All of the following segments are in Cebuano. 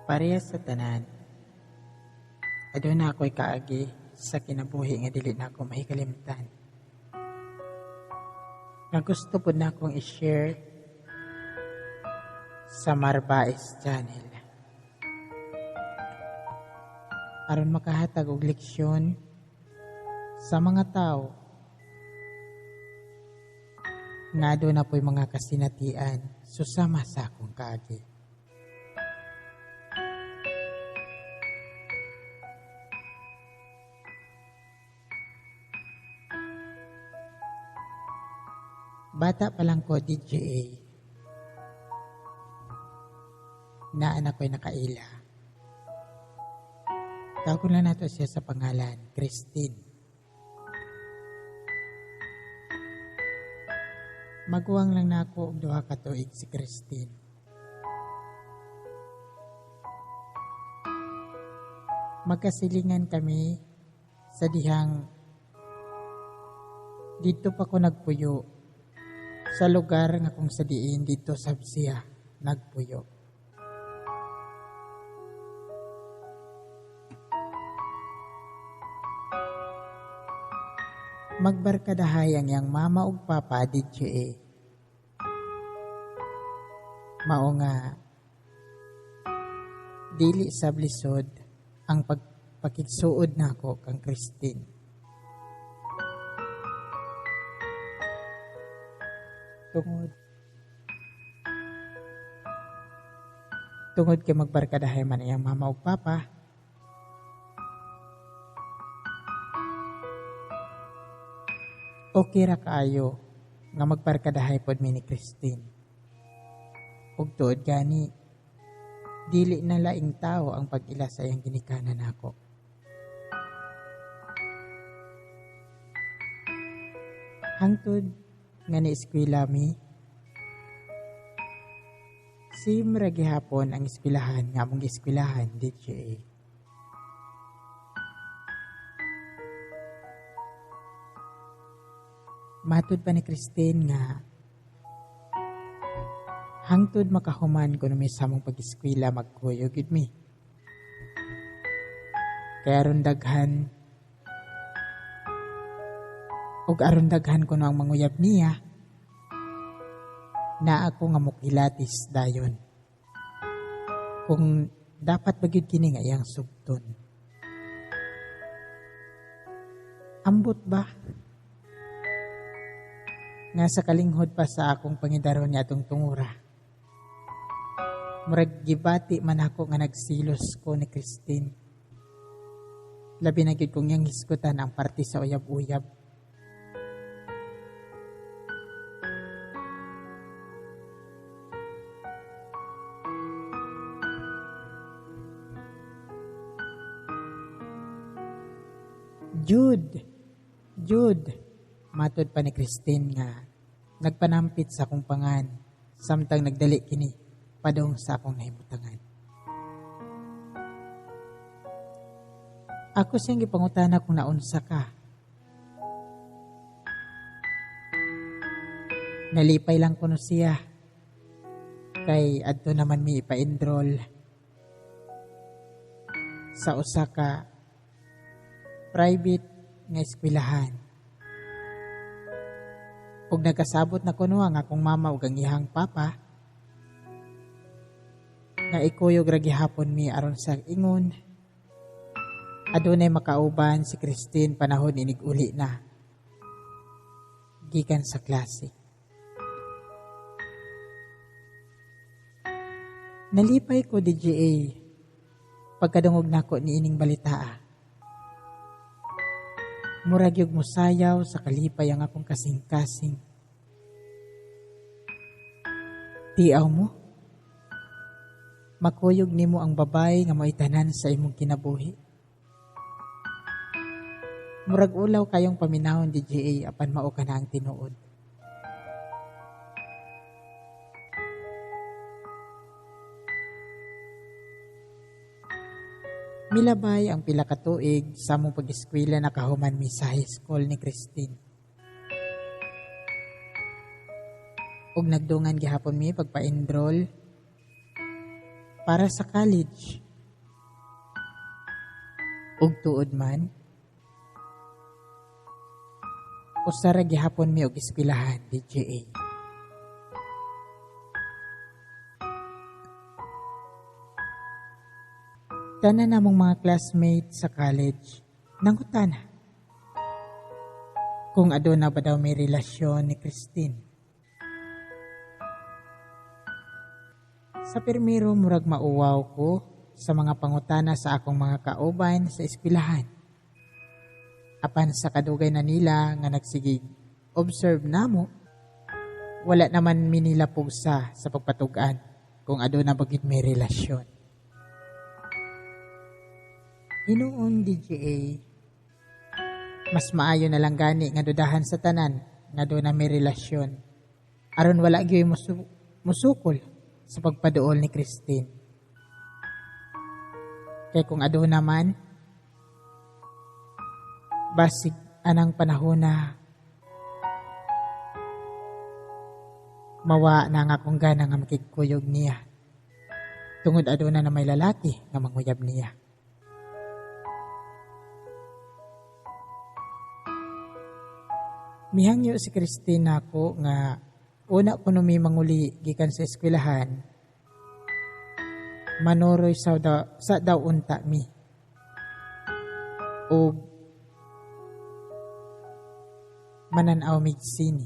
Parehas sa tanan, aduna ako'y kaagi sa kinabuhi nga dili na ako mahikalimtan. Nga gusto po na akong i-share sa Marbais Channel. Aron makahatag og leksyon sa mga tao nga aduna po'y mga kasinatian susama sa akong kaagi. Bata pa lang ko, DJA, na anak ko'y nakaila. Tawag lang nato siya sa pangalan, Christine. Maguwang lang na ako og duha ka tuig si Christine. Magkasilingan kami sa dihang didto pa ko nagpuyo sa lugar nga kung sa diin didto sab siya nagpuyo. Magbarkadahay ang iyang mama ug papa DJA. Mao nga dili sa blisod ang pagpakigsuod nako kang Christine. Tungod kay magbarkadahay man iyang mama ug papa, okay ra kaayo nga magbarkadahay pod mi ni Christine. Ug tuod gani, dili na laing tawo ang pag-ila sa iyang ginikanan nako. Hangtod nga ni-eskwela mi, same ra gihapon ang eskwelahan nga among gieskwelahan, DJA. Matud pa ni Christine nga hangtod makahuman kuno mi sa among pag-eskwela magkuyog gid mi. Kaya aron daghan og aron daghan kuno ang manguyab niya, na ako nga mukilatis dayon. Kung dapat ba gyud kini nga iyang sugton. Ambot ba? Nga sa kalinghod pa sa akong pangidaron niya atong tungura. Murag gibati man ako nga nagsilos ko ni Christine. Labi na gyud kong iyang hisgutan ang parte sa uyab-uyab. Jude, Jude, matod pa ni Christine nga nagpanampit sa akong pangan samtang nagdali kini padung sa akong nahimutangan. Ako siyang gipangutana kung naunsa ka. Nalipay lang kuno siya kay adto naman mi ipa-enroll sa usa ka private nga eskwelahan. Ug nagkasabot na kuno ang akong mama ug ang iyang papa nga ikuyog ra gihapon mi aron sa ingon adunay makauban si Christine panahon inig uli na gikan sa klase. Nalipay ko DJA pagkadungog nako niining balitaa. Murag yug mosayaw sa kalipay ang akong kasing-kasing. Tiaw mo? Makuyog nimo ang babay nga maitanan sa imong kinabuhi. Murag ulaw kayong paminahon DJA apan mao ka na ang tinuod. Milabay ang pila ka tuig sa among pag-eskwela nakahuman mi sa high school ni Christine. Ug nagdungan gihapon mi pagpa-enroll para sa college. Ug tuod man, usa ra gihapon mi og eskwelahan, DJA. Tanan namong mga classmates sa college nangutana kung aduna ba daw may relasyon ni Christine. Sa pirmiro murag mauwaw ko sa mga pangutana sa akong mga kauban sa eskwelahan. Apan sa kadugay na nila nga nagsigig observe namo, wala naman mi nila pugsa sa pagpatug-an kung aduna ba gid may relasyon. Hinuon, DJA, mas maayo na lang gani nga dudahan sa tanan nga doon na may relasyon aron wala gyud musukol sa pagpaduol ni Christine. Kay kung aduna man, basig anang panahon na mawa na nga akong gana nga makigkuyog niya tungod aduna na may lalaki nga manguyab niya. Mihangyo si Christine nako nga una ko no mi manguli gikan sa eskwelahan, manoroy sa daw unta mi. Og mananaw mig sini.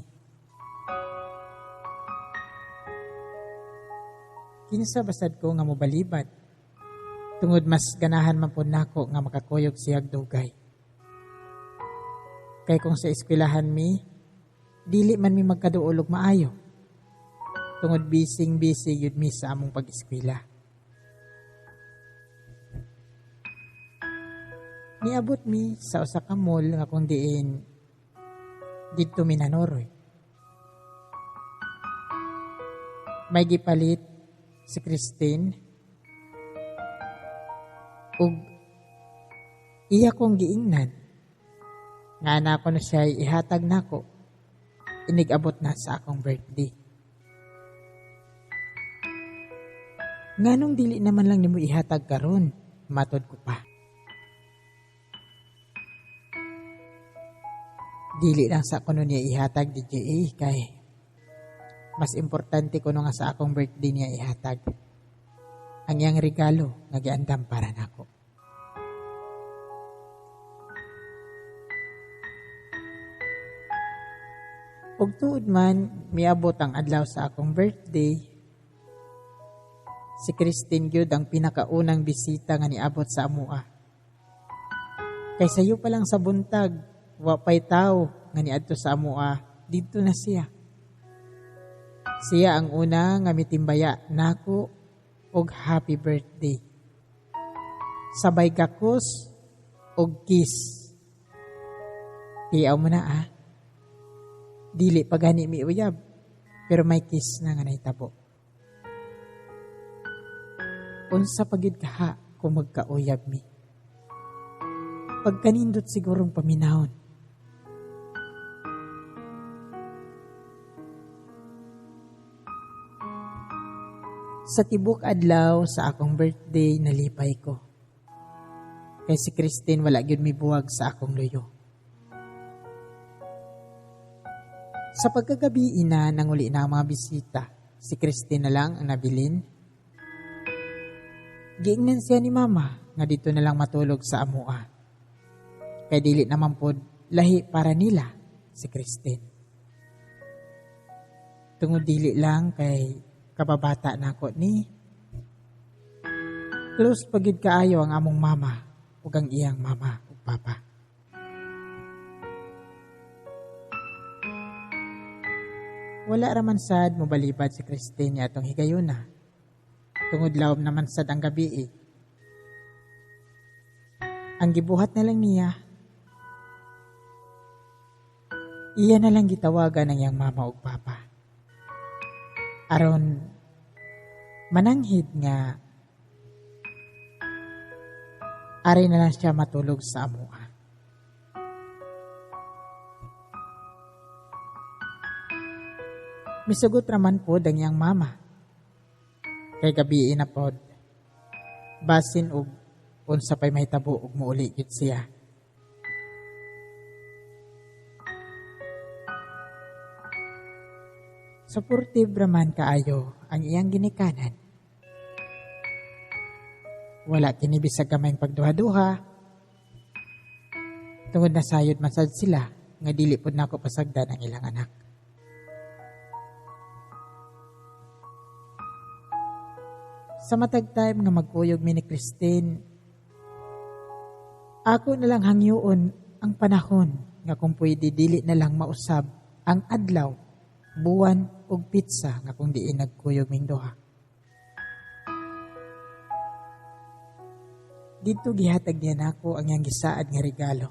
Kinsa basad ko nga mobalibad tungod mas ganahan man pud nako nga makakuyog siyag dugay. Kay kung sa eskwelahan mi, dili man mi magkaduol og maayo. Tungod bising-busy yun mi sa among pag-eskwela. Niabot mi sa usa ka mall nga kung diin didto mi nanoroy. May gipalit si Christine ug iya kong giingnan nga na ako na siya ihatag nako inig-abot na sa akong birthday. Nganong dili naman lang nimo ihatag karon, matod ko pa. Dili lang sa kuno niya ihatag, DJA, kay mas importante kuno nga sa akong birthday niya ihatag ang iyang regalo nga giandam para nako. Ug tuod man, miabot ang adlaw sa akong birthday. Si Christine gyud ang pinakaunang bisita nga niabot sa amoa. Kay sayo pa lang sa buntag, wa pay tawo nga niadto sa amoa, didto na siya. Siya ang una nga mitimbaya nako og happy birthday. Sabay gakos og kiss. Tiaw mo na ah. Dili pa gani mi uyab, pero may kiss na nga nahitabo. Unsa pa gyud kaha kung magkauyab mi. Pagkanindot sigurong paminahon. Sa tibok adlaw sa akong birthday nalipay ko. Kay si Christine wala gyud mibuwag sa akong luyo. Sa pagkagabi ina nanguli na ang mga bisita, si Christine na lang ang nabilin. Giingnan siya ni Mama nga dito na lang matulog sa amua. Kay dili naman pod lahi para nila si Christine. Tungod dili lang kay kababata nako ni close pagid kaayo ang among mama ug ang iyang mama ug papa. Wala raman sad mobalibad si Christine niya atong higayuna. Tungod lawom naman sad ang gabi eh. Ang gibuhat na lang niya, iya na lang gitawagan ang iyang mama ug papa. Aron mananghid nga ari na lang siya matulog sa amoa. Misugot raman po ang iyang mama. Kay gabi na pod. Basin og unsa pay mahitabo og muuli gyud siya. Supportive raman kaayo ang iyang ginikanan. Wala kini bisag gamayng pagduha-duha. Tungod na sayod man sad sila nga dili pud nako pasagdan ang ilang anak. Sa matag time nga magkuyog mi ni Christine, ako na lang hangyoon ang panahon nga kung pwede dili na lang mausab ang adlaw, buwan ug pitsa nga kung diin nagkuyog ming duha. Didto gihatag niya nako ang iyang gisaad nga regalo.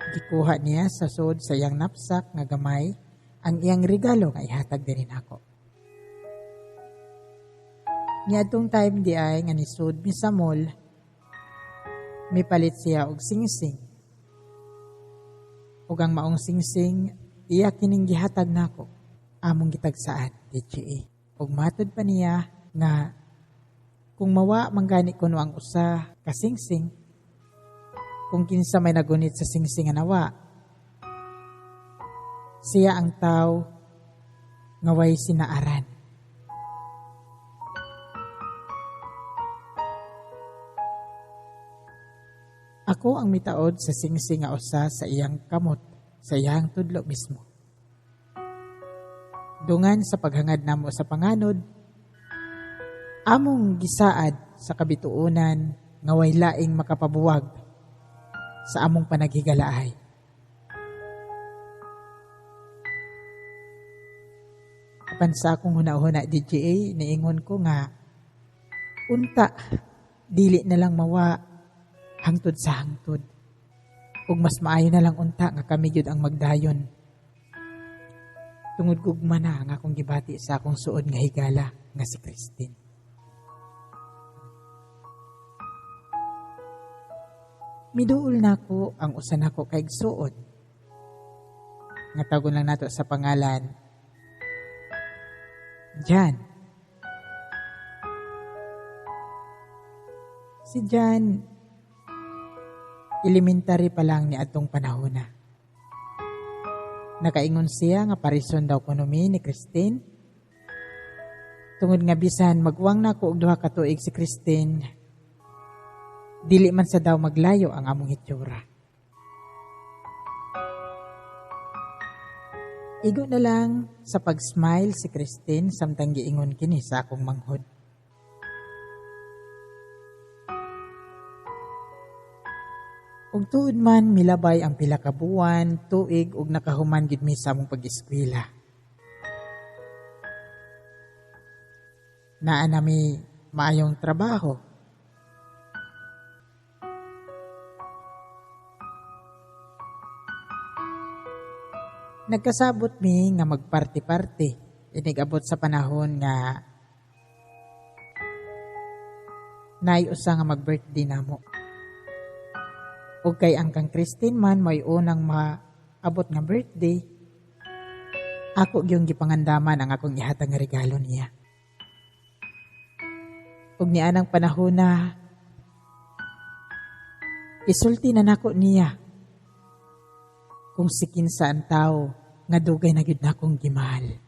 Gikuha niya sa sud sa iyang knapsack nga gamay ang iyang regalo nga ihatag dinhi nako. Niadtong time di ay nga nisud mi sa mall, mipalit siya og singsing. Ug ang maong singsing iya kining gihatag nako among gitagsaan DGA. Ug matud pa niya nga kung mawa manggani kuno ang usa ka singsing, kung kinsa may nagunit sa singsing nga nawa, siya ang tawo nga way sinaaran. Ako ang mitaod sa singsing nga usa sa iyang kamot, sa iyang tudlo mismo. Dungan sa paghangad namo sa panganod, among gisaad sa kabituonan nga way laing makapabuwag sa among panaghigalaay. Apan sa akong huna-huna DJA, niingon ko nga unta dili na lang mawa hangtod sa hangtod. Ug mas maayo na lang unta nga kami gyud ang magdayon. Tungod gugma na nga akong gibati sa akong suod nga higala nga si Christine. Miduol nako ang usa nako ka igsuon. Nga tagon lang nato sa pangalan Jan. Si Jan, elementary pa lang ni atong panahon na. Nakaingon siya nga parison daw kuno mi ni Christine. Tungod nga bisan magwang nako og duha ka tuig si Christine, dili man sa daw maglayo ang among hitsura. Igo na lang sa pag-smile si Christine samtang giingon kini sa akong manghod. Ug tuod man milabay ang pila ka buwan, tuig ug nakahuman gid mi sa among pag-eskwela. Naa nami maayong trabaho. Nagkasabot mi nga magparty-party. Inigabot sa panahon nga naay usa nga mag-birthday namo. Ug kay ang kang Christine man may unang maabot nga birthday, ako gyung gipangandaman ang akong ihatag nga regalo niya. Ug nianang panahon na isulti na nako niya kung si kinsa ang tawo nga dugay na gyud nakong gimahal.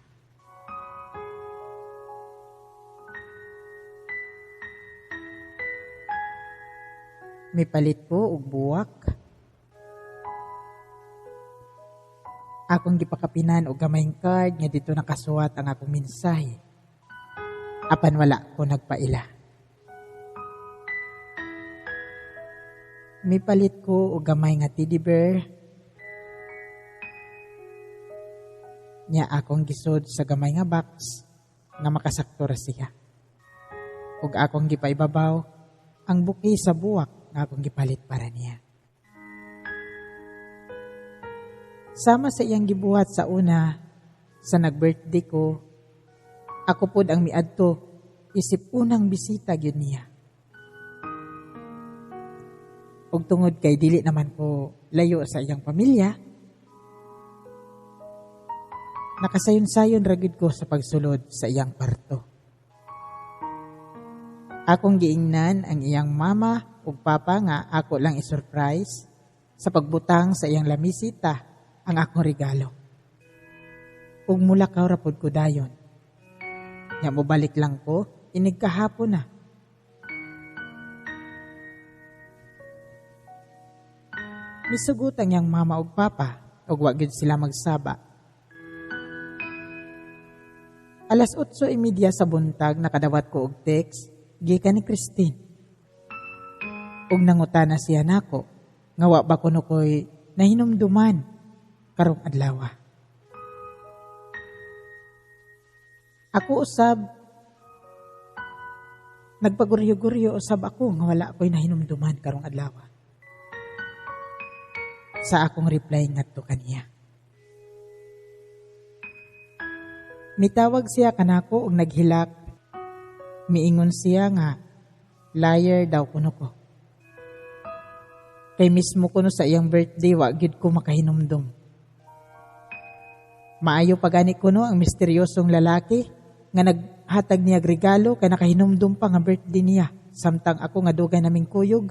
Mipalit ko og buwak. Akong gipakapinan og gamayng card nga dito nakasuwat ang akong mensahe. Apan wala ko nagpaila. Mipalit ko og gamay nga teddy bear. Nya akong gisod sa gamay nga box nga makasakto ra siya. Ug akong gipaibabaw ang bouquet sa buwak nga akong gipalit para niya. Sama sa iyang gibuhat sa una, sa nag-birthday ko, ako pod ang miadto isip unang bisita gyud niya. Ug tungod kay dili naman ko layo sa iyang pamilya, nakasayon-sayon ra gyud ko sa pagsulod sa iyang kwarto. Akong giingnan ang iyang mama ug papa nga ako lang i-surprise sa pagbutang sa iyang lamisita ang akong regalo. Ug mulakaw ra pod ko dayon. Nya mobalik lang ko, inig kahapon na. Misugot ang iyang mama ug papa ug wa gyud sila magsaba. 8:30 sa buntag nakadawat ko og text gikan ni Christine. Ug nangutana siya nako nga wa ba kuno koy nahinumduman karong adlaw. Ako usab nagpaguryo-guryo usab ako nga wala koy nahinumduman karong adlaw. Sa akong reply ngadto kaniya. Mitawag siya kanako og naghilak. Miingon siya nga liar daw kuno ko. Kay mismo kuno sa iyang birthday wa gyud ko makahinumdum. Maayo pa gani kuno ang misteryosong lalaki nga naghatag niya regalo kay nakahinumdum pa nga birthday niya. Samtang ako nga dugay naming kuyog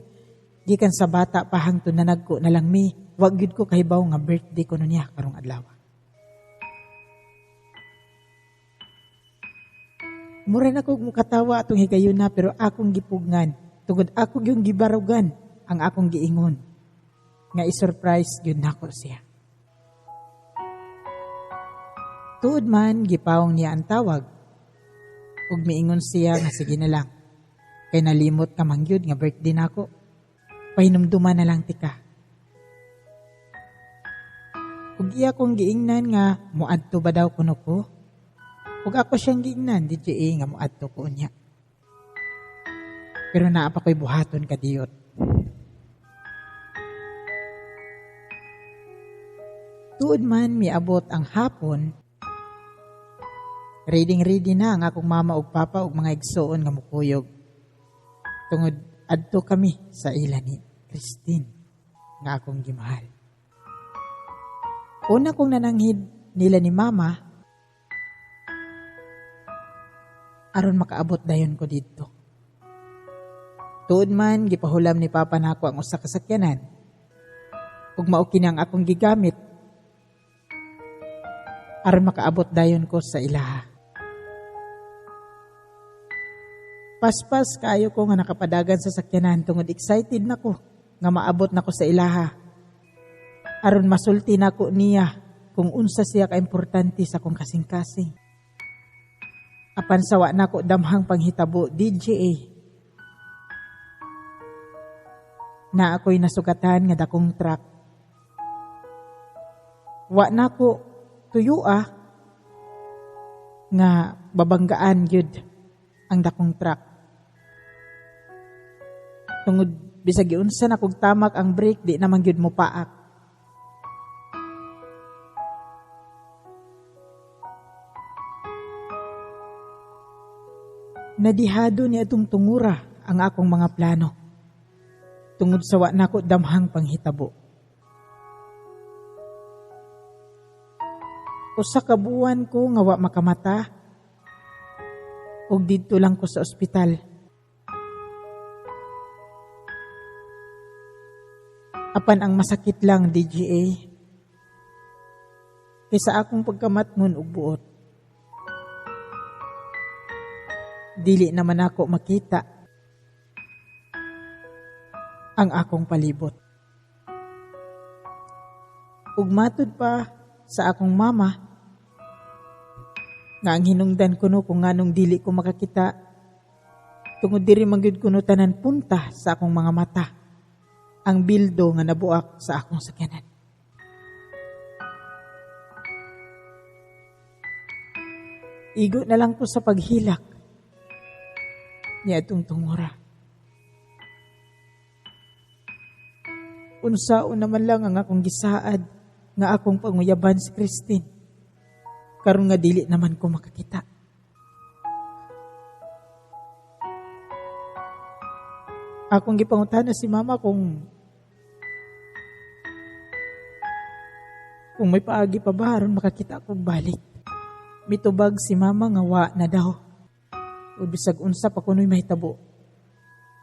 gikan sa bata pa hangtod na nagko na lang mi, wa gyud ko kahibaw nga birthday kuno niya karong adlaw. Mura na kog mukatawa atong higayuna pero akong gipugngan tungod ako gyud gibarugan ang akong giingon nga i-surprise gyud nako siya. Tuod man gipawong niya ang tawag ug miingon siya nga sige na lang kay nalimot ka man gyud nga birthday nako, pahinumduman na lang tika. Ug iya kong giingnan nga moadto ba daw kuno ko? Ug ako siyang giingnan, di siya nga moadto ko niya. Pero naa pa ko'y buhaton kadiyot. Tuod man miabot ang hapon, reading-ready na ang akong mama ug papa ug mga igsoon nga mukuyog. Tungod adto kami sa ila ni Christine nga akong gimahal. Una kong nananghid nila ni mama aron makaabot dayon ko didto. Tuod man gipahulam ni papa nako ang usa ka sakyanan ug mao kini ang akong gigamit aron makaabot dayon ko sa ilaha. Paspas kaayo ko nga nakapadagan sa sakyanan tungod excited nako nga maabot nako sa ilaha. Aron masulti nako niya kung unsa siya kaimportante sa akong kasing-kasing. Apan sawa nako damhang panghitabo DJA. Na ako'y nasugatan nga dakong truck. Wa nako tuyua nga babanggaan gyud ang dakong truck. Tungod bisag giunsa na kog tamak ang brake, di naman gyud mo paak. Nadihado ni atong tungura ang akong mga plano. Tungod sa wa nako damhang panghitabo. Usa ka buwan ko nga wa makamata ug didto lang ko sa ospital. Apan ang masakit lang DGA kaysa akong pagkamatngon og buot. Dili naman ako makita ang akong palibot. Ug matud pa sa akong mama nga ang hinungdan kuno kung nganong dili ko makakita tungod diri man gyud kuno tanan punta sa akong mga mata ang bildo nga nabuak sa akong sakyanan. Igo na lang ko sa paghilak niadtong tungura. Unsaon naman lang ang akong gisaad nga akong panguyaban si Christine. Karon nga dili naman ko makakita. Akong gipangutana si mama kung may paagi pa ba aron makakita akong balik. Mitubag si mama nga wa na daw. O bisag unsa pa kuno'y mahitabo,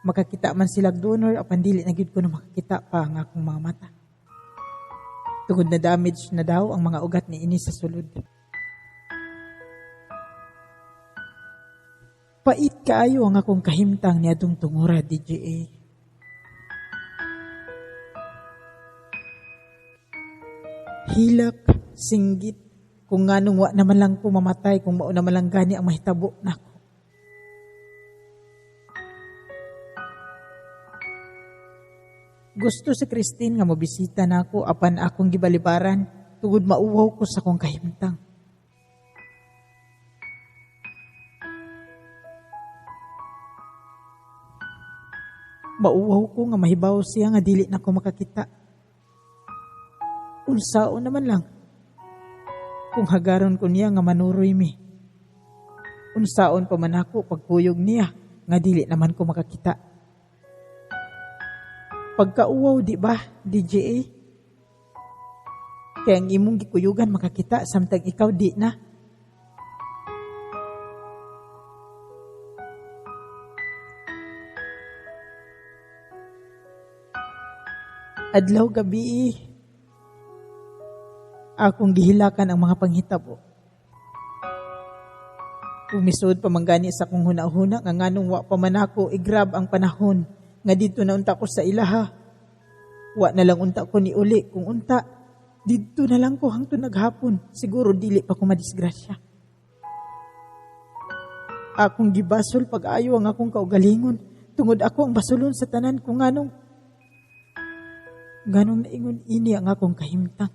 Makakita man sila donor apan dili na gyud ko na makakita pa ang akong mga mata. Tungod na damage na daw ang mga ugat ni ini sa sulod. Pait kaayo ang akong kahimtang niadtong tungura, DJA. Hilak, singgit, kung nganong wa naman lang ko mamatay, kung mao naman lang gani ang mahitabo nako. Gusto si Christine nga mobisita nako apan akong gibalibaran tungod mauwaw ko sa akong kahimtang. Mauwaw ko nga mahibaw siya nga dili na ko makakita. Unsaon naman lang kung hagaron ko niya nga manuroy mi. Unsaon pa man ako pagkuyog niya nga dili naman ko makakita. Pagkauwaw, di ba, DJA? Kaya ang imong gikuyugan makakita samtang ikaw di na. Adlaw gabi, akong gihilakan ang mga panghitabo. Umisod pa manggani sa akong huna-huna nga nganong wa pa man ako i-grab ang panahon nga dito na unta ko sa ilaha. Wa na lang unta ko ni uli kung unta didto na lang ko hangtod naghapon. Siguro dili pa ko madisgrasya. Akong gibasol pag-ayo ang akong kaugalingon tungod ako ang basulon sa tanan kung nganong naingon ini ang akong kahimtang.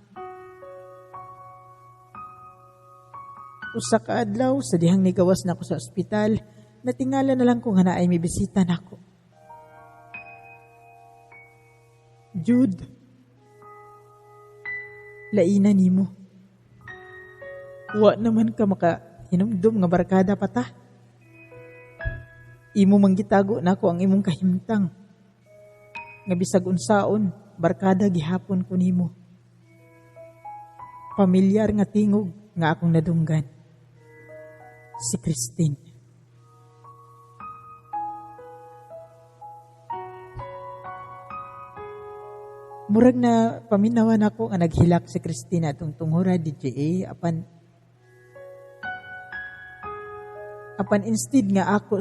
Usa ka adlaw sa dihang nigawas na ako sa ospital, natingala na lang ko nga naay mibisita nako. Jude, laina nimo. Wa naman ka makahinumdum nga barkada pa ta. Imo manggitago nako ang imong kahimtang. Nga bisag unsaon, barkada gihapon ko nimo. Pamilyar nga tingog nga akong nadunggan. Si Christine. Murag na paminawan ako nga naghilak si Christine atong tunghora DJA apan instead nga ako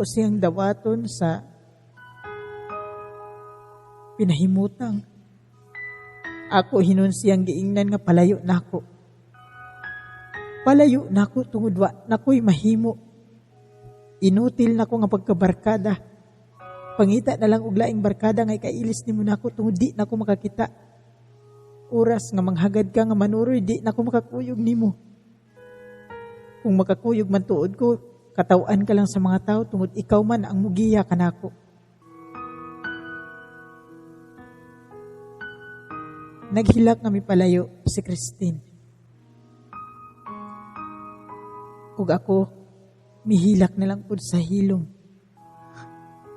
siyang dawaton sa pinahimutang. Ako hinon siyang giingnan nga palayo nako. Palayo nako tungod wa nakoy mahimo. Inutil nako nga pagkabarkada. Pangita na lang og laing barkada nga ikailis nimo nako tungod di nako makakita. Oras nga manghagad ka nga manuroy di nako makakuyog nimo. Kung makakuyog man tuod ko, kataw-an ka lang sa mga tao tungod ikaw man ang mugiya kanako. Naghilak nga mipalayo si Christine. Ug ako mihilak na lang pud sa hilom.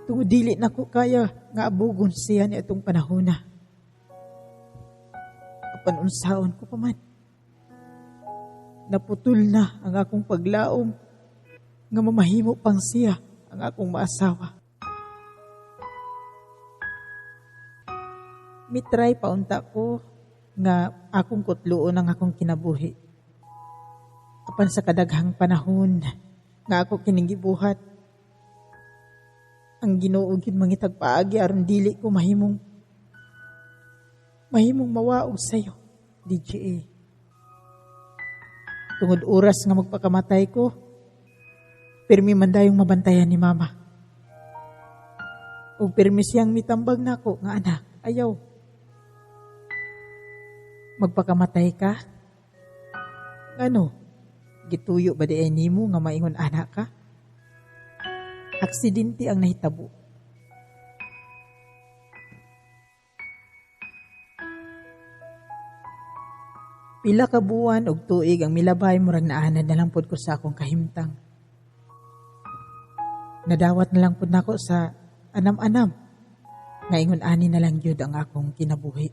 Tungod dili nako kaya nga abugon siya ni atong panahona. Apan unsaon ko pa man. Naputol na ang akong paglaom nga mamahimo pang siya ang akong maasawa. Mitry paunta ko nga akong kutluon ang akong kinabuhi. Apan sa kadaghang panahon nga ako kining gibuhat, ang Ginoo gyud mangitag paagi aron dili ko mahimong mawaog sayo, DJA. Tungod oras nga magpakamatay ko, pirmi man dayong mabantayan ni Mama. Ug pirmi siyang mitambag nako nga anak, ayaw. Magpakamatay ka? Ngano? Gituyo ba di ay nimo nga maingon anak ka? Aksidente ang nahitabo. Pila ka buwan og tuig ang milabay, murag naanad na lang pod ko sa akong kahimtang. Nadawat na lang pod nako sa anam-anam nga ingon ani na lang gyud ang akong kinabuhi.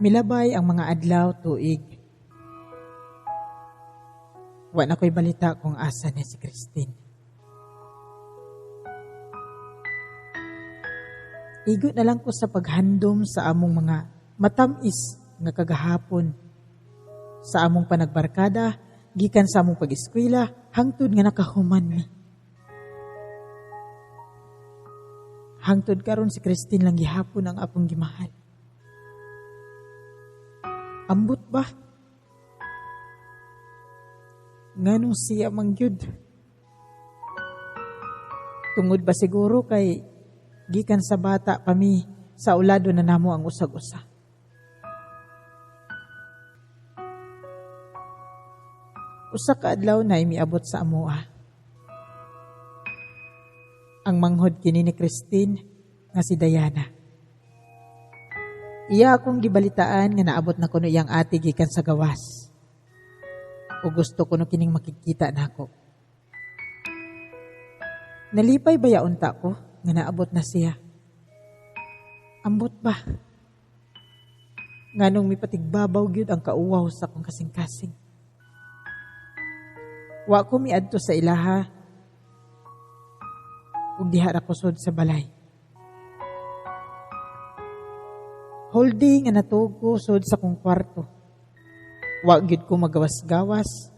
Milabay ang mga adlaw tuig. Wa na ko'y balita kung asa ni si Christine. Igo na lang ko sa paghandom sa among mga matamis nga kagahapon. Sa among panagbarkada, gikan sa among pag-eskwela, hangtod nga nakahuman mi. Hangtod karon si Christine lang gihapon ang akong gimahal. Ambot ba? Nganong siya mangyud? Tungod ba siguro kay gikan sa bata kami sa ulado na namo ang usag-usa. Usa ka adlaw na imiabot sa amoa. Ang manghod kini ni Christine nga si Diana. Iya akong gibalitaan nga naabot na kuno iyang ate gikan sa gawas. O gusto kuno kining makikita nako. Nalipay ba yaunta ko nga naabot na siya? Ambot ba? Nganong mipatigbabaw gyud ang kauwaw sa akong kasing-kasing. Wa ko miadto sa ilaha ug diha ra ko sud sa balay. Holding nga natuog ko sud sa kong kwarto. Wa gyud ko magawas-gawas.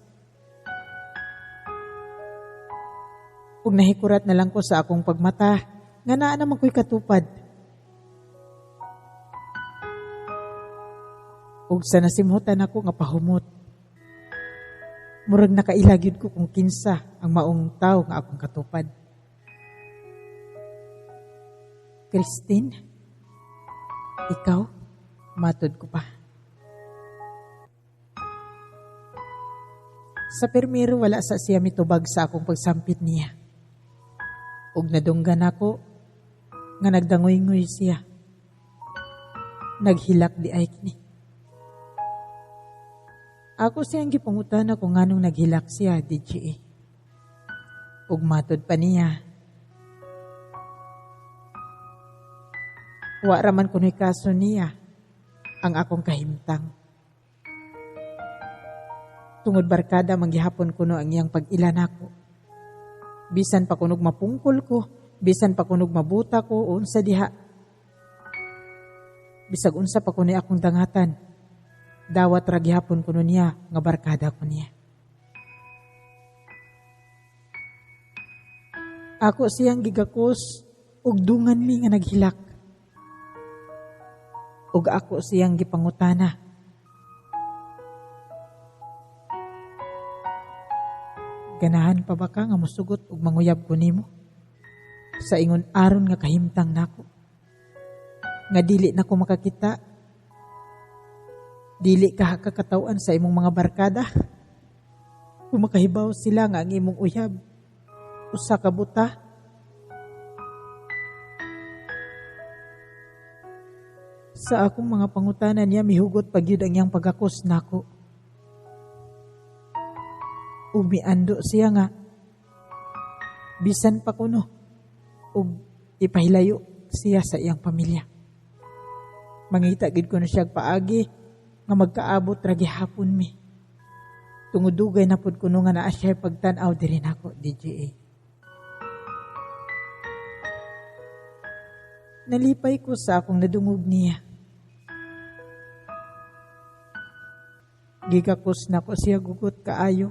Ug nahikurat na lang ko sa akong pagmata nga naa naman ko'y katupad. Ug sa nasimhutan ako nga pahumot. Murag nakaila gyud ko kung kinsa ang maong tawo nga akong katupad. Christine, ikaw, matod ko pa. Sa permiro wala sa siya mitubag sa akong pagsampit niya. Ug nadunggan ako nga nagdangoy-ngoy siya. Naghilak di ay kini. Ako siyang gipangutana kung nganong naghilak siya, DJ. Ug matod pa niya. Wa raman kuno'y kaso niya ang akong kahimtang. Tungod barkada manggihapon kuno ang iyang pag-ila nako. Bisan pa kunog mapungkol ko, bisan pa kunog mabuta ko, unsa diha. Bisag unsa pa kuno'y akong dangatan. Dawat ra gihapon kuno niya nga barkada ko niya. Ako siyang gigakos ug dungan mi nga naghilak. Ug ako siyang gipangutana. Ganahan pa ba ka nga mosugot ug manguyab ko nimo? Sa ingon aron nga kahimtang nako. Nga dili nako makakita. Dili ka kakataw-an sa imong mga barkada. Kung makahibaw sila nga ang imong uyab, usa ka buta. Sa akong mga pangutana niya, mihugot pa gyud ang iyang pagakos nako. Ug miando siya nga, bisan pa kuno, ug ipahilayo siya sa iyang pamilya. Mangita gyud kuno siya paagi nga magkaabot ra gihapon mi. Tungod dugay na pud kuno nga naa siya pagtan-aw diri nako, DJA. Nalipay ko sa akong nadungog niya. Gigakos na ko siya gugot kaayo.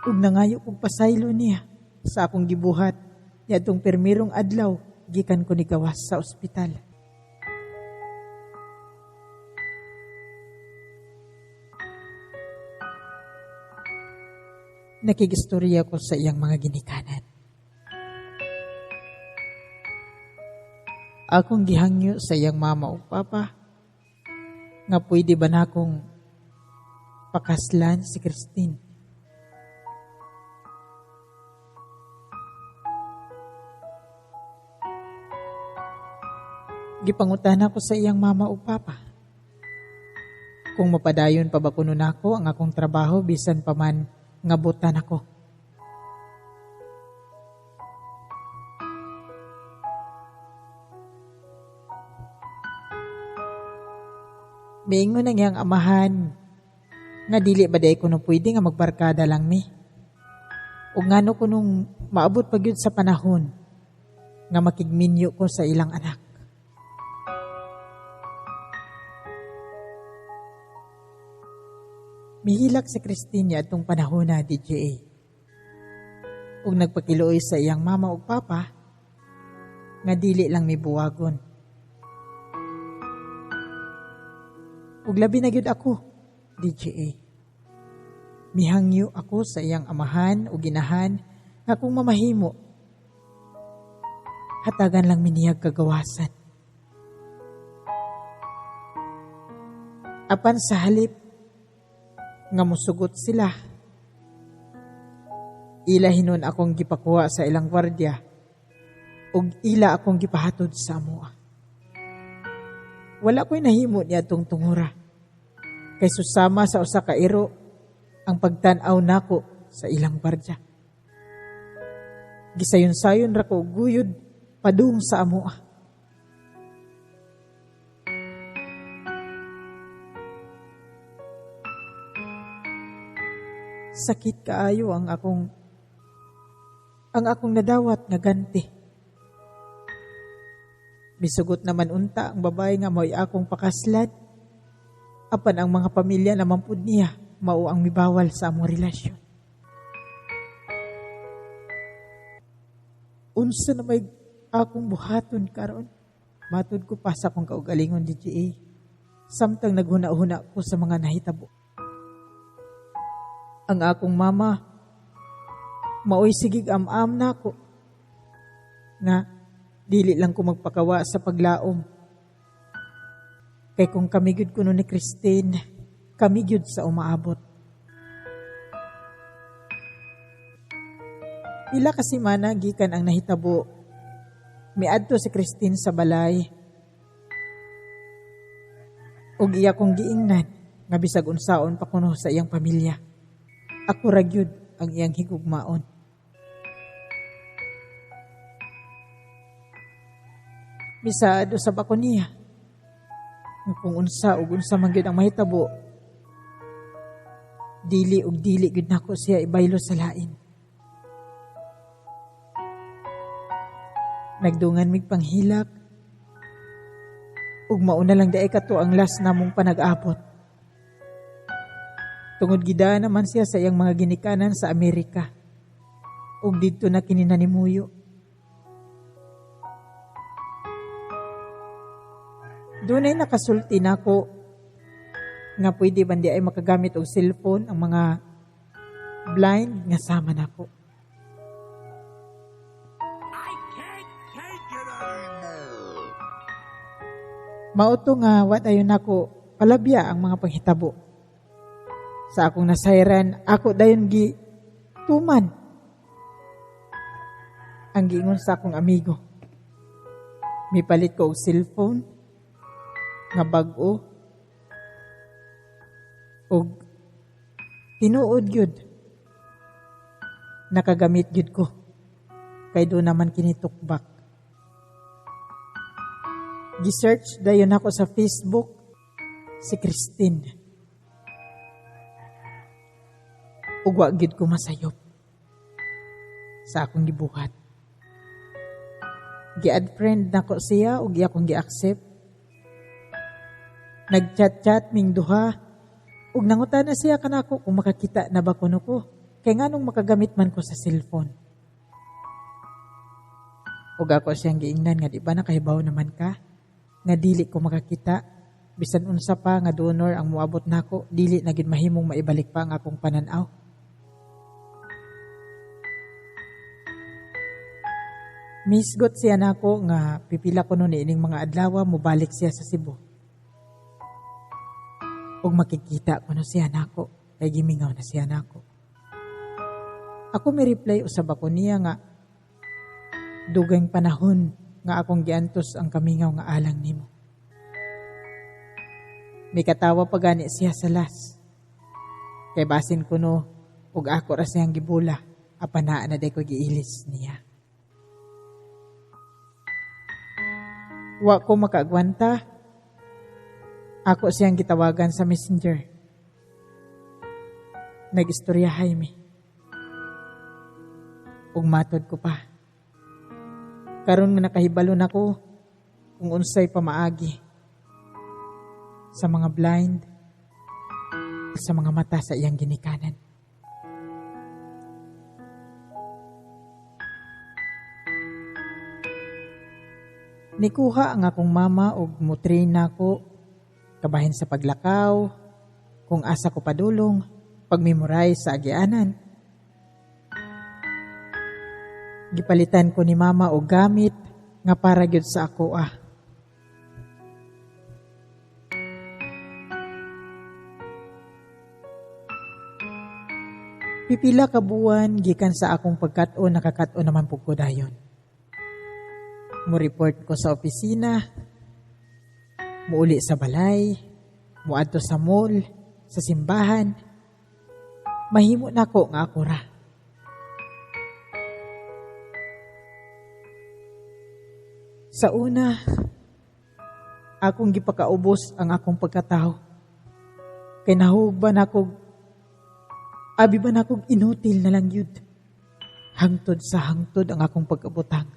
Ug nangayo kog pasaylo niya sa akong gibuhat niadtong permirong adlaw gikan ko nigawas sa ospital. Nakigistorya ko sa iyang mga ginikanan. Akong gihangyo sa iyang mama o papa nga pwede ba na akong pakaslan si Christine. Gipangutana ko sa iyang mama o papa kung mapadayon pa ba kuno nako ang akong trabaho bisan pa man ngabutan ako. Miingon ang iyang amahan nga dili ba day kuno pwede nga magbarkada lang mi. Ug ngano kunong maabot pa gyud sa panahon nga makigminyo ko sa ilang anak. Mihilak si Christine atong panahon na DJA. Ug nagpakiluoy sa iyang mama ug papa nga dili lang mibuwagon. Ug labi na gyud ako, DJA. Mihangyo ako sa iyang amahan ug ginahan nga kung mamahimo, hatagan lang miniyag kagawasan. Apan sa halip nga musugot sila, ila hinon akong gipakuha sa ilang gwardiya ug ila akong gipahatod sa amoa. Wala ko'y nahimo niya tong tungura. Kay susama sa usa ka iro ang pagtan-aw nako sa ilang gwardiya. Gisayon-sayon ra ko guyod padung sa amoa. Sakit kaayo ang akong nadawat nga ganti. Misugot naman unta ang babae nga mao'y akong pakaslad. Apan ang mga pamilya naman pud niya mao ang mibawal sa among relasyon. Unsa na may akong buhaton karon? Matud ko pa sa akong kaugalingon, DJA. Samtang naghuna-huna ko sa mga nahitabo. Ang akong mama maoy sigig am-am nako nga dili lang ko magpakawa sa paglaom. Kay kung kami gyud kuno ni Christine, kami gyud sa umaabot. Pila ka semana gikan ang nahitabo, miadto si Christine sa balay ug iya kong giingnan nga bisag unsaon pa kuno sa iyang pamilya. Ako ra gyud ang iyang higugmaon. Misaad usab ako niya kung unsa ug unsa man gyud ang mahitabo, dili ug dili gyud nako siya ibaylo sa lain. Nagdungan mig panghilak ug mauna lang daay kato ang last namong panag-abot. Tungod gida naman siya sa iyang mga ginikanan sa Amerika ug didto na kini nanimuyo. Dunay nakasulti nako nga pwede ba di ay makagamit og cellphone ang mga blind nga sama nako. Mauto nga wa dayon nako palabya ang mga panghitabo. Sa akong nasayran, ako dayon gi tuman ang giingon sa akong amigo. Mipalit ko og cellphone nga bag-o og tinuod gyud nakagamit gyud ko kay do naman kini tukbak. Gi-search dayon ako sa Facebook si Christine. Ug wa gyud ko masayop sa akong gibuhat. Gi-add friend nako siya ug iya akong gi-accept. Nag-chat-chat ming duha ug nangutana siya kanako kung makakita na ba kuno ko kay nganong makagamit man ko sa cellphone. Ug ako siyang giingnan nga di ba nakahibaw naman ka nga dili ko makakita bisan unsa pa nga donor ang moabot nako, dili na gid mahimong maibalik pa ang akong panan-aw. Misgot siya nako nga pipila ko nun ining mga adlaw mobalik siya sa Cebu. Ug makikita ko no siya nako kay gimingaw na siya nako. Ako mi reply usab ako niya nga dugayng panahon nga akong giantos ang kamingaw nga alang nimo. Mikatawa pa gani siya sa las. Kay basin ko no ug ako ra siyang gibula apan naa na day ko giilis niya. Wa ko makaagwanta. Ako siyang gitawagan sa Messenger. Nag-istoryahay mi. Ug matod ko pa. Karon nga nakahibalo nako kung unsay pamaagi sa mga blind, sa mga mata sa iyang ginikanan. Nikuha ang akong mama og mutrain nako kabahin sa paglakaw, kung asa ko padulong, pagmemorize sa agianan. Gipalitan ko ni mama og gamit nga para gyud sa ako ah. Pipila ka buwan gikan sa akong pagkat-on, nakakat-on naman pud ko dayon. Mo-report ko sa opisina, muuli sa balay, muadto sa mall, sa simbahan. Mahimo nako nga ako ra. Sa una, akong gipakaubos ang akong pagkatao. Kay nahug ba nako, abi ba nakog inutil na lang yun. Hangtod sa hangtod ang akong pagkabutang.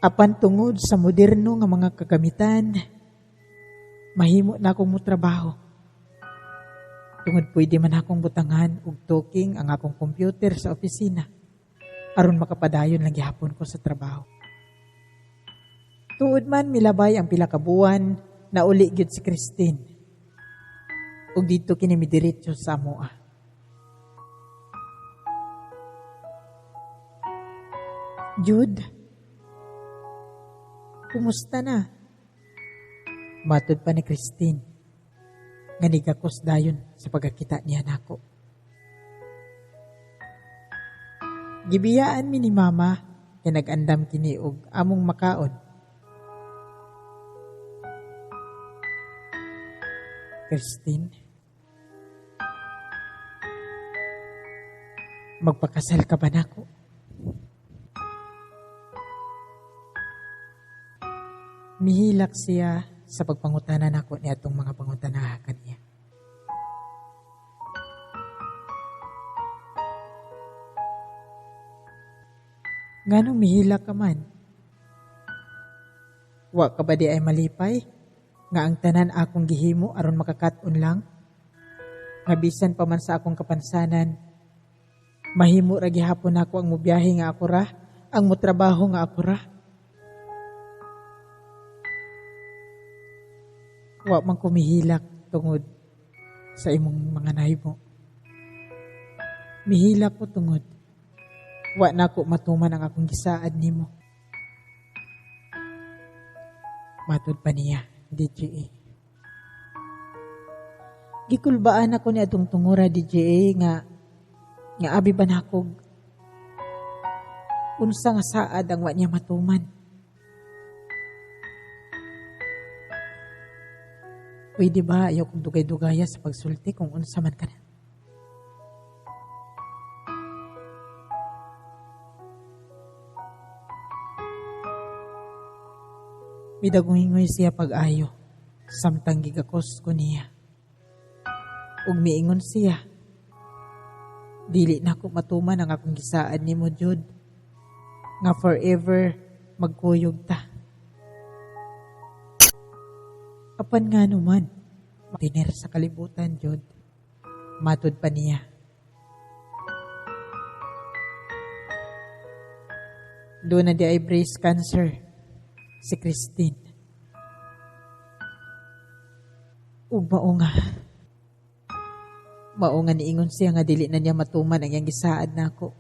Apan tungod sa moderno nga mga kagamitan, mahimo na akong motrabaho. Tungod pwede man akong butangan og talking ang akong computer sa opisina aron makapadayon lang gihapon ko sa trabaho. Tuod man milabay ang pila ka buwan na uli gyud si Christine. Ug didto kini midiretso sa amoa. Jude, kumusta na? Matod pa ni Christine nga nigakos dayon sa pagkakita niya nako. Gibiyaan mi ni mama kay nag-andam kini og among makaon. Christine, magpakasal ka ba nako? Mihilak siya sa pagpangutana nako ni atong mga pangutanaha kaniya. Nganong mihilak ka man? Wa ka ba di ay malipay? Nga ang tanan akong gihimo aron makakat-on lang? Nga bisan pa man sa akong kapansanan, mahimo ra gihapon nako ang mobiyahe nga ako ra, ang motrabaho nga ako ra. Wa man ko mihilak tungod sa imong mga nahimo. Mihilak ko tungod wa nako matuman ang akong gisaad nimo. Matud pa niya, DJA. Gikulbaan ako ni atong tungura, DJA, nga abi ba nakog unsa nga saad ang wa niya matuman. Pwede ba ayaw kong dugay-dugaya sa pagsulti kung unsa man ka na? Midagungingoy siya pag-ayo, samtang gigakos ko niya. Ug miingon siya, dili na ko matuman ang akong gisaad nimo, Jude, nga forever magkuyog ta. Apan nga naman, tiner sa kalibutan, Jude. Matud pa niya. Doon na di ay breast cancer si Christine. Ug mao nga niingon siya nga dili na niya matuman ang iyang gisaad nako.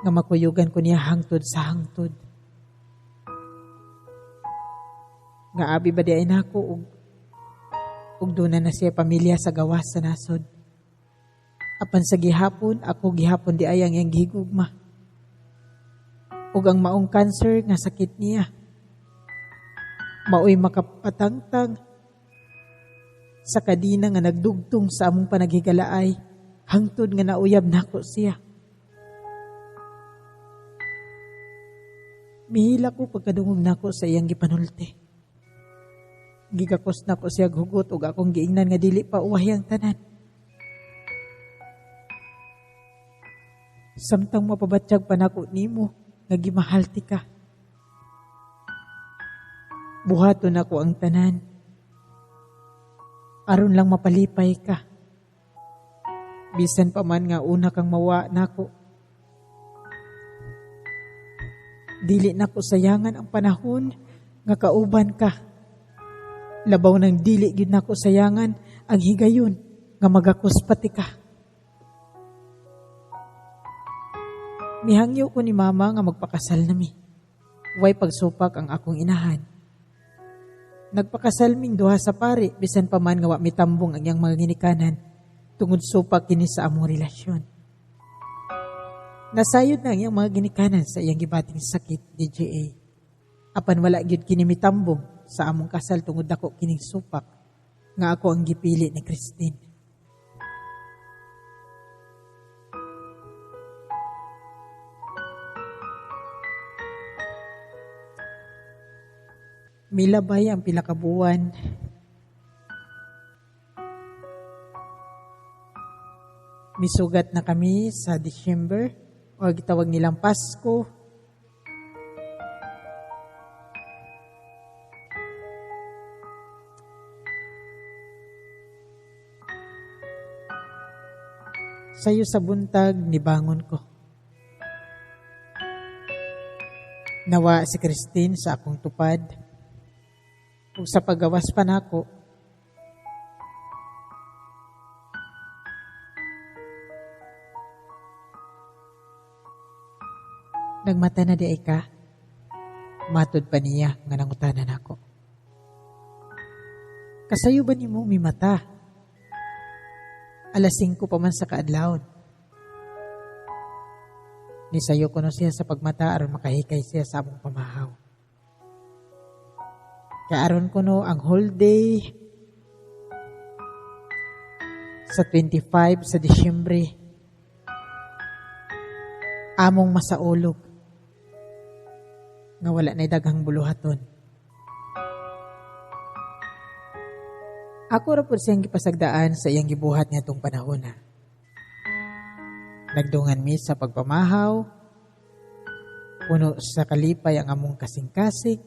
Nga makuyugan ko niya hangtod sa hangtod. Nga abi ba di ay nako ug doon na siya pamilya sa gawas sa nasod. Apan sa gihapon, ako gihapon di ay ang iyang gihigugma. Ug ang maong cancer nga sakit niya, maoy makapatangtang sa kadina nga nagdugtong sa among panaghigalaay, hangtod nga nauyab nako siya. Mihila ko pagkadungog nako sa iyang gipanulti. Gigakos na ko siya hugot ug akong giingnan nga dili pa uwahi ang tanan. Samtang mapabatyag pa nako nimo nga gimahal ti ka. Buhaton nako ang tanan aron lang mapalipay ka. Bisan pa man nga una kang mawa nako. Dili nako sayangan ang panahon nga kauban ka. Labaw nang dili gyud nako sayangan ang higayon nga magakos pati ka. Mihangyo ko ni mama nga magpakasal nami. Way pagsupak ang akong inahan. Nagpakasal ming duha sa pari bisan pa man nga wa mitambong ang iyang mga ginikanan tungod supak kini sa among relasyon. Nasayod na ang iyang mga ginikanan sa iyang gibating sakit DJA. Apan wala gyud kini mitambong sa among kasal tungod dako kining supak nga ako ang gipili ni Christine. Milabay ang pila ka buwan. Misugat na kami sa December o gitawag nilang Pasko. Sayo sa buntag nibangon ko. Nawa si Christine sa akong tupad. Ug sa paggawas pa nako, nagmata na di ay ka. Matod pa niya nga nangutanan ako. Kasayo ba nimo mimata? 5:00 pa man sa kaadlawon. Nisayo ko no siya sa pagmata aron makahikay siya sa among pamahaw. Kaya aron ko no ang whole day sa 25 sa Disyembre among masaulog nga wala na'y daghang buluhaton. Ako ra pud siyang gipasagdaan sa iyang gibuhat niadtong panahona. Nagdungan mi sa pagpamahaw, puno sa kalipay ang among kasing-kasing,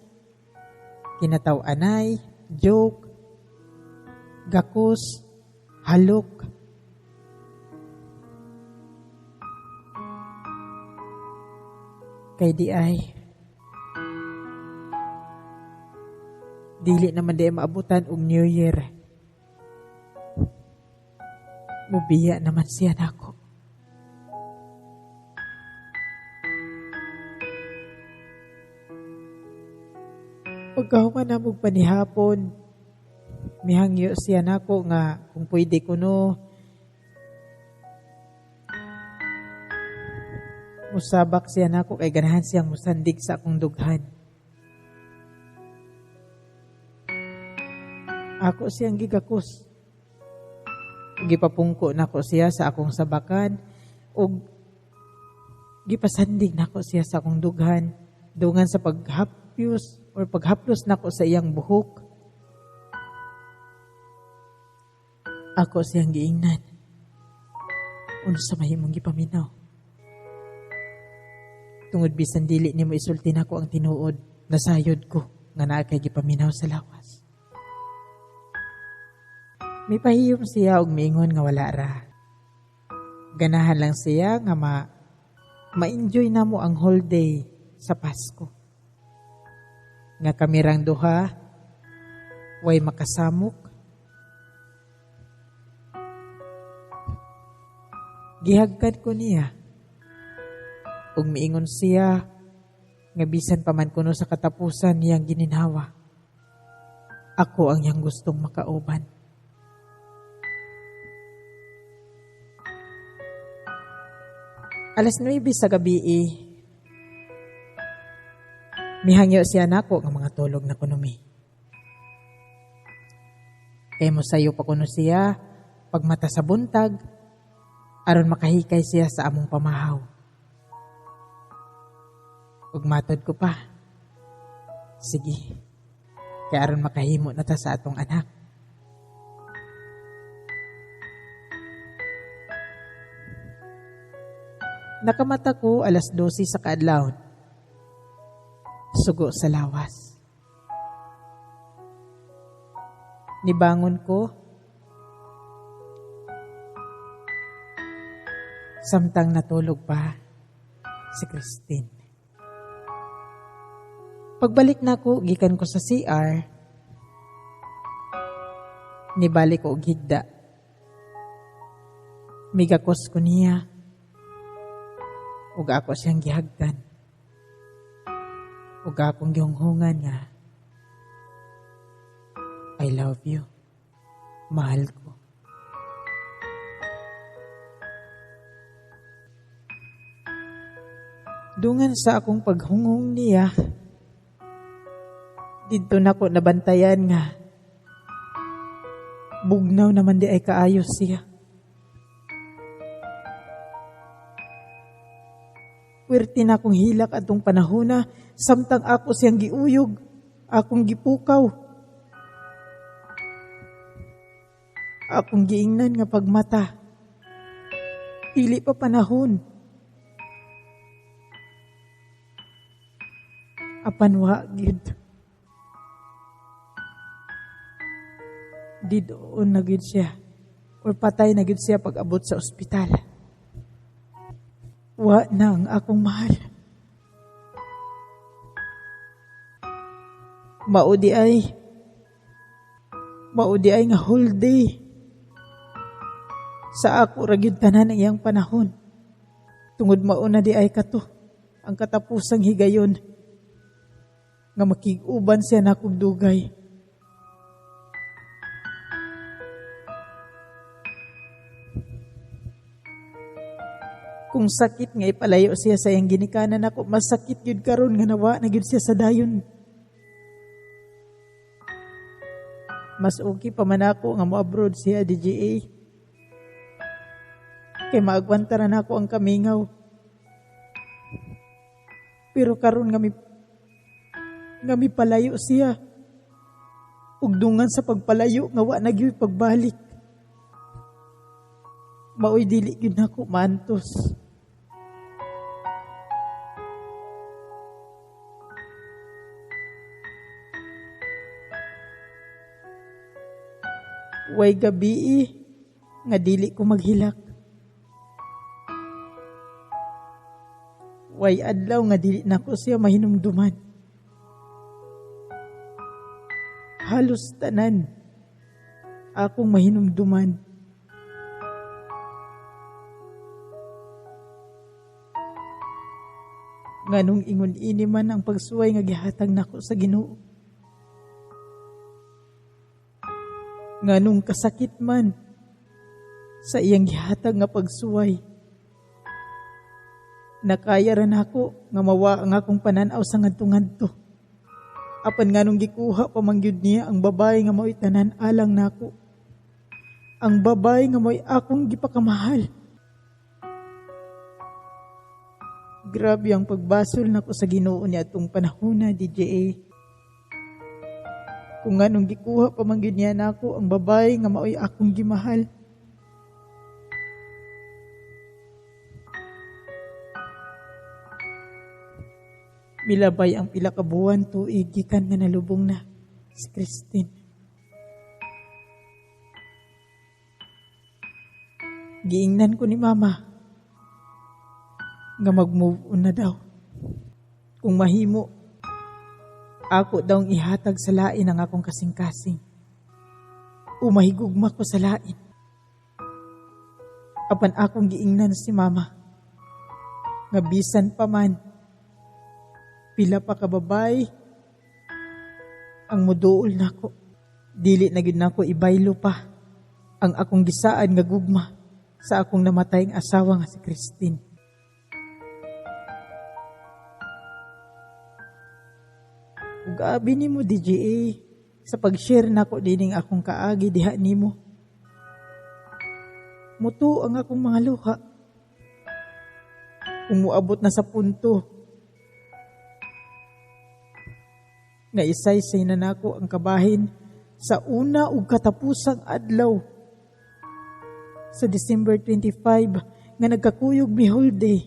kinataw-anay, joke, gakos, halok. Kay di ay, dili naman di maabutan og New Year. Mubiya naman siya nako. Pagkahuman na mong panihapon, mihangyo siya nako nga kung pwede ko no, musabak siya nako kay ganahan siyang musandig sa akong dughan. Ako siyang gigakos. Gipapungko nako siya sa akong sabakan ug gipasandig nako siya sa akong dughan dungan sa paghapyos or paghaplos nako sa iyang buhok. Ako siyang giingnan, unsa mahimong gipaminaw? Tungod bisan dili nimo isulti nako ang tinuod, nasayod ko nga naa kay gipaminaw sa lawas. Mipahiyom siya og miingon nga wala ra. Ganahan lang siya nga ma-enjoy na mo ang whole day sa Pasko. Nga kami rang duha, way makasamok. Gihagkan ko niya. Ug miingon siya nga bisan pa man kuno sa katapusan niyang gininhawa, ako ang iyang gustong makauban. 9:00 sa gabi, mihangyo siya nako nga mga tulog na kuno mi. Kay mosayo pa kuno siya pagmata sa buntag aron makahikay siya sa among pamahaw. Ug matod ko pa. Sige. Kay aron makahimo na ta sa atong anak. Nakamata ko 12:00 sa kaadlawon. Sugo sa lawas. Nibangon ko samtang natulog pa si Christine. Pagbalik na ko, gikan ko sa CR, nibalik ko og higda. Migakos ko niya, ug ako siyang gihagdan. Ug akong gihunghungan nga, I love you. Mahal ko. Dungan sa akong paghunghong niya, didto nako nabantayan nga bugnaw naman di ay kaayos siya. Puwerte na akong hilak atong panahona, samtang ako siyang giuyog, akong gipukaw. Akong giingnan nga pagmata. Dili pa panahon. Apan wa gyud. Didoon na gyud siya or patay na gyud siya pag abot sa ospital. Wa na ang akong mahal. Mao di ay nga whole day. Sa ako ra gyud tanan ang iyang panahon. Tungod mao na di ay kato ang katapusang higayon nga makig-uban siya nakog dugay. Kung sakit nga ipalayo siya sa iyang ginikanan ako, masakit gyud karon nga nawa na gyud siya sa dayon. Mas okay pa man ako nga mo-abroad siya, DJA. Kay maagwanta ra nako ang kamingaw. Pero karon nga mipalayo siya. Ug dungan sa pagpalayo nga wa na gyud pagbalik. Maoy dili gyud nako maantos. Way gabi nga dili ko maghilak. Way adlaw nga dili nako siya mahinumduman. Halos tanan akong mahinumduman. Nganong ingon ini man ang pagsuway nga gihatag nako sa Ginoo. Nganong kasakit man sa iyang gihatag nga pagsuway. Nakaya ra nako nga mawa ang akong panan-aw sa ngadto-ngadto. Apan nganong gikuha pa man gyud niya ang babae nga mao'y tanan alang nako. Ang babae nga mao'y akong gipakamahal. Grabe ang pagbasol nako sa Ginoo niya atong panahona, DJA. Kung nganong gikuha pa man gyud niya nako ang babae nga mao'y akong gimahal. Milabay ang pila ka buwan tuig gikan nga nalubong na si Christine. Giingnan ko ni Mama nga mag-move on na daw. Kung mahimo, ako daw ang ihatag sa lain ang akong kasing-kasing. O mahigugma ko sa lain. Apan akong giingnan si Mama nga bisan pa man, pila pa ka babay ang muduol nako. Dili na gyud nako ibaylo pa ang akong gisaad nga gugma sa akong namatayng asawa nga si Christine. Ug abi nimo, DJA, sa pag-share nako dining akong kaagi diha nimo. Muto ang akong mga luha. Kung moabot na sa punto Nga isaysay na nako ang kabahin sa una ug katapusang adlaw. Sa December 25 nga nagkakuyog mi holiday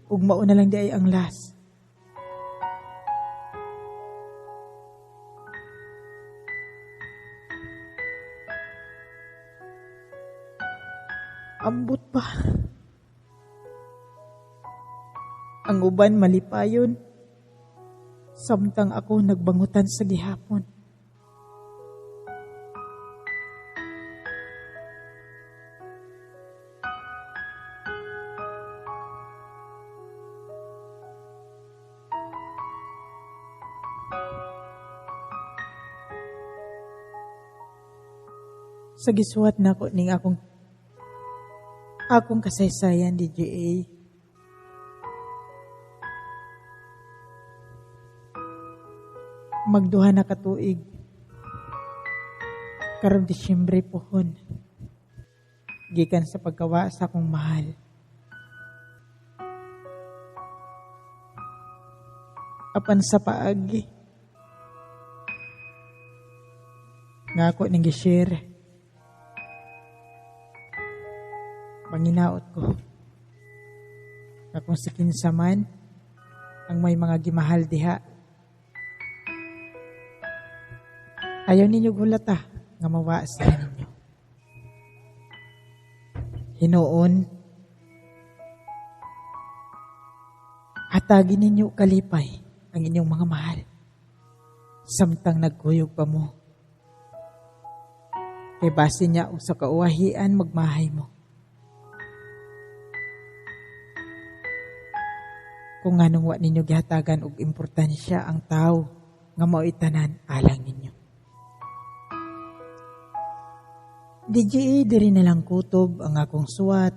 ug mao na lang di ay ang last. Ambot pa. Ang uban malipayon, samtang ako nagbangutan sa gihapon. Sa gisuwat nako ning akong kasaysayan, DJA. Magduha na katuig. Karong Disyembre pohon. Gikan sa pagkawa sa akong mahal. Apan sa paagi nga ako ning gi-share, panginaot ko na kung si kinsa man ang may mga gimahal diha, ayaw ninyo gulata nga mawa sa ninyo. Hinuon, hatagin ninyo kalipay ang inyong mga mahal samtang nagkuyog pa mo. Kay base niya og sa kauwahian magmahay mo. Kung nganong wa ninyo gihatagan og importansya ang tawo nga mao'y tanan alang ninyo. DJA, diri na lang kutob ang akong suwat.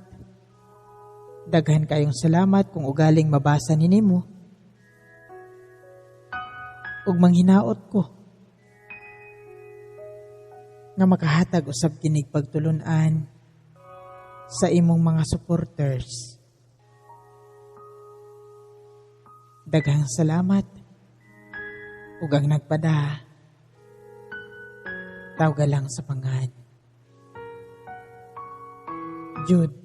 Daghan kayong salamat kung ugaling mabasa ni nimo. Ug manghinaot ko nga makahatag usab kinig pagtulun-an sa imong mga supporters. Daghang salamat ug ang nagpada tawga lang sa pangan. Jude,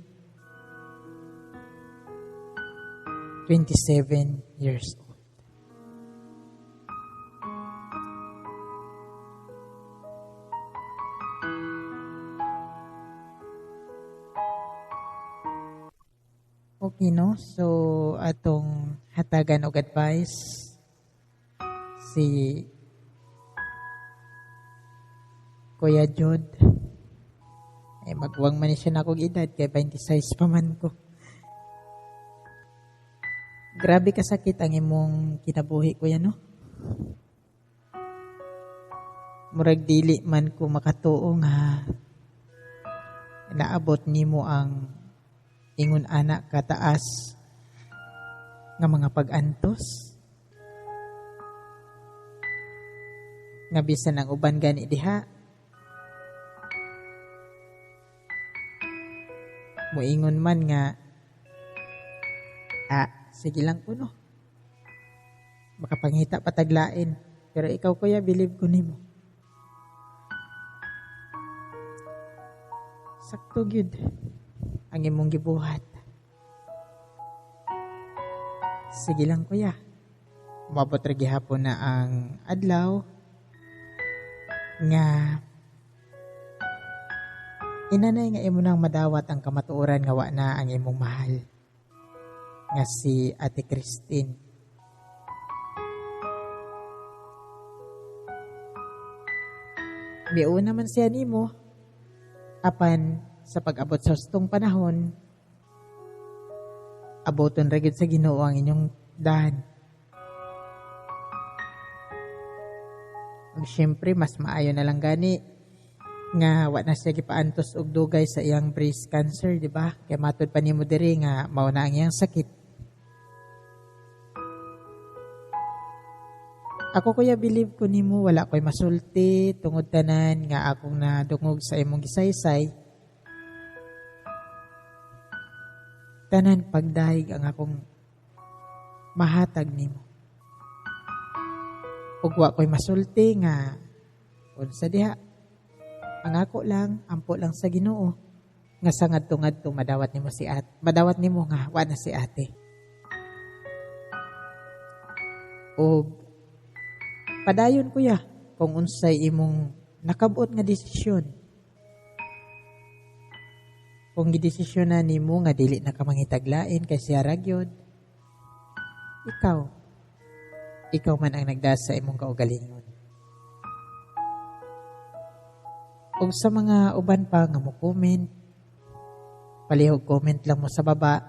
27 years old. Okay, no? So, atong hatagan og advice si Kuya Jude. Ay, magwang man siya na akong edad, kay 26 pa man ko. Grabe kasakit ang imong kinabuhi, kuya, no? Murag dili man ko makatuo nga naabot nimo ang ingon anak kataas nga mga pag-antos. Nga bisan ang uban gani diha, muingon man nga, sige lang kuno, makapangita pataglain. Pero ikaw, kuya, believe ko nimo. Sakto gyud ang imong gibuhat. Sige lang, kuya. Umabot ra gihapon na ang adlaw nga inanay nga imo nang madawat ang kamatuoran nga wa na ang imong mahal nga si Ate Christine. Miuna man siya nimo, apan sa pag-abot sa hustong panahon, aboton ra gyud sa Ginoo ang inyong dahan. Ug syempre mas maayo na lang gani nga wa na siya gipaantos og dugay sa iyang breast cancer, di ba? Kay matud pa nimo diri nga mao na ang iyang sakit. Ako, kuya, believe ko nimo, wala ko'y masulti tungod tanan nga akong nadungog sa imong gisaysay. Tanan pagdahig ang akong mahatag nimo. Ug wa ko'y masulti nga unsa diha. Ang ako lang, ampo lang sa Ginoo nga sa ngadto-ngadto madawat nimo si at madawat nimo nga wa na si ate. Og padayon, kuya, kung unsay imong nakabot nga desisyon. Kung gidesisyon na nimo nga dili na ka mangitaglain kay siya ra gyud, ikaw man ang nagdas sa imong kaugalingon. Ug sa mga uban pa nga mo comment, palihog comment lang mo sa baba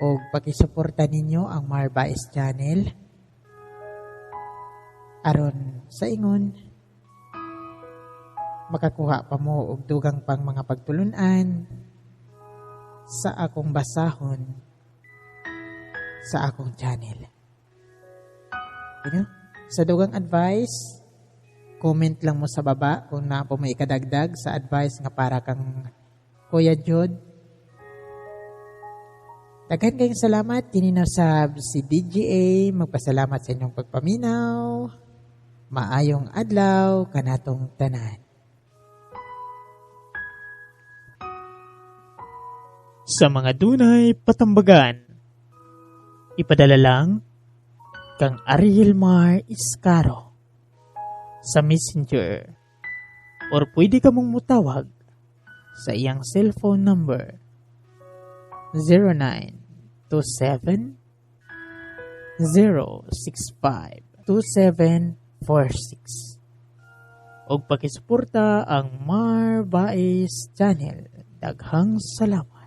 og pakisuporta ninyo ang Marbais Channel aron sa ingon makakuha pa mo og dugang pang mga pagtulunan sa akong basahon sa akong channel. You know? Sa dugang advice, comment lang mo sa baba kung naa po may ikadagdag sa advice nga para kang Kuya Jod. Daghan kayong salamat. Kini na sab si DGA. Magpasalamat sa inyong pagpaminaw. Maayong adlaw kanatong tanan. Sa mga dunay patambagan, ipadala lang kang Ariel Mar Iscaro sa Messenger or pwede ka mong mutawag sa iyang cellphone number 0927 065 2746. Og pakisuporta ang Mar Baez Channel. Daghang salamat.